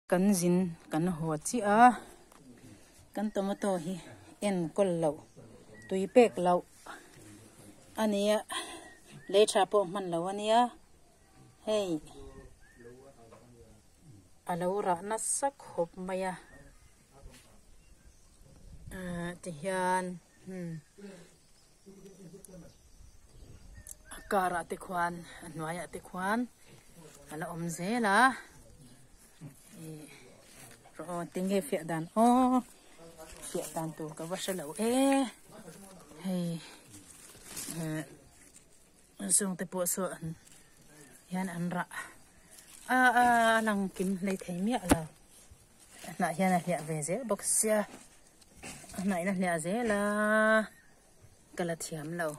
Kan zin kan haw chiah a, kan tomato hi enkawl loh tui pek loh a nia, lei tha pawh hman lo a nia, hei a lo rah nasa khawp mai a, ahh tihian hmm a karah te khuan a hnuaiah te khuan a la awm zel a. Ih rawh aw tinge fiah dan aw fiah dan tur ka va hre lo e hei eh zawng te pawh saw an hian an rah a a a lang kim hlei thei miah lo a hnah hian a hliah ve zel bawk sia a hnah in a hliah zel a ka la thiam lo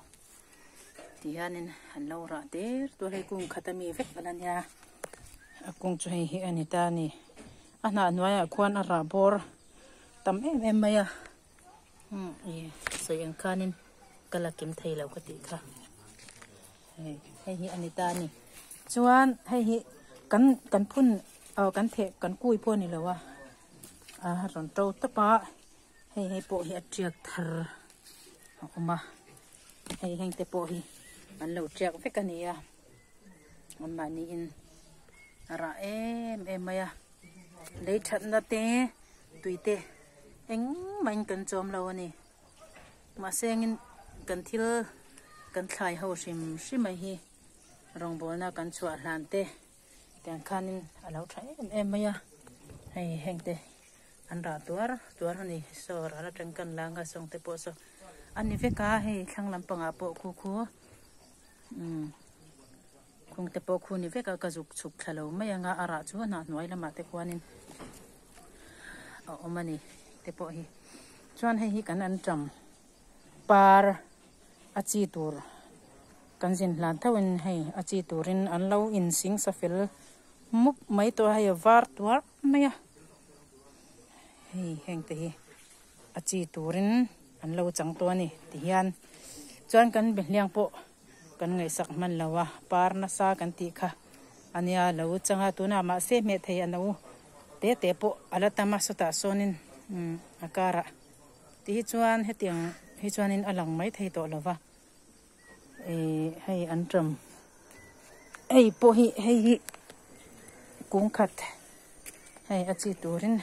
ti hianin an lo rah der tur hei kung khat ami vek a la nia a kung chu hei hi a ni ta a ni a hnah hnuaiah khuan a rah bawr tam em em mai a umm ih sawi ang khanin ka la kim thei lo ka tih kha hei hei hi a ni ta a ni chuan hei hi kan kan phun aw kan theh kan kui pawh a ni lo a a rawn to tawp a. Hei hei pawh hi a tiak thar a awm a hei heng te pawh hi an lo tiak vek a ni a anmahniin a rah em em mai a lei thatna te tui te engmah in kan chawm lo a ni mahse engin kan thil kan thlai ho hrim hrim mai hi rawngbawlna kan chhuah hlan te tiang khanin a lo tha em em mai a hei heng te. An rah tuar tuar a ni saw ral atang kan la anga sawng te pawh saw a ni vek a hei thlang lampangah pawh khu khu umm khung te pawh khu ni vek a ka zuk chhuk thla lo mai anga a rah chu a hnah hnuai lamah te khuanin a awm a ni te pawh hi chuan hei hi kan anṭam par a chi tur kan zin hlan thauhin hei a chi turin an lo insingsa fel mup mai tawh a hei a var tuar mai a. Hei heng te hi a chi turin an lo chang tawh a ni ti hian chuan kan behliang pawh kan ngaihsak hman lo a par nasa kan tih kha a nia lo chang a tunah mahse hmeh thei a no te te pawh a la tam a sawtah sawnin umm a karah ti hi chuan hetiang hi chuanin a lang mai thei tawh lo va ih hei an ṭam hei pawh hi hei hi kung khat hei a chi turin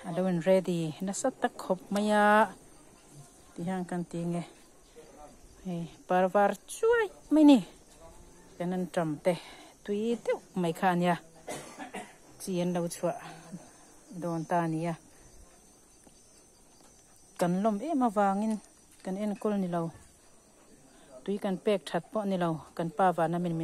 a lo in ready nasa tak khawp mai a ti hian kan ti nge hei par var chuai mai ni kan an ṭam te tui deuh mai kha a nia chi an lo chhuah dawn ta a ni a kan lawm em avangin. Kan enkawl ni lo, tui kan pek that pawh ni lo, kan pa vana min min.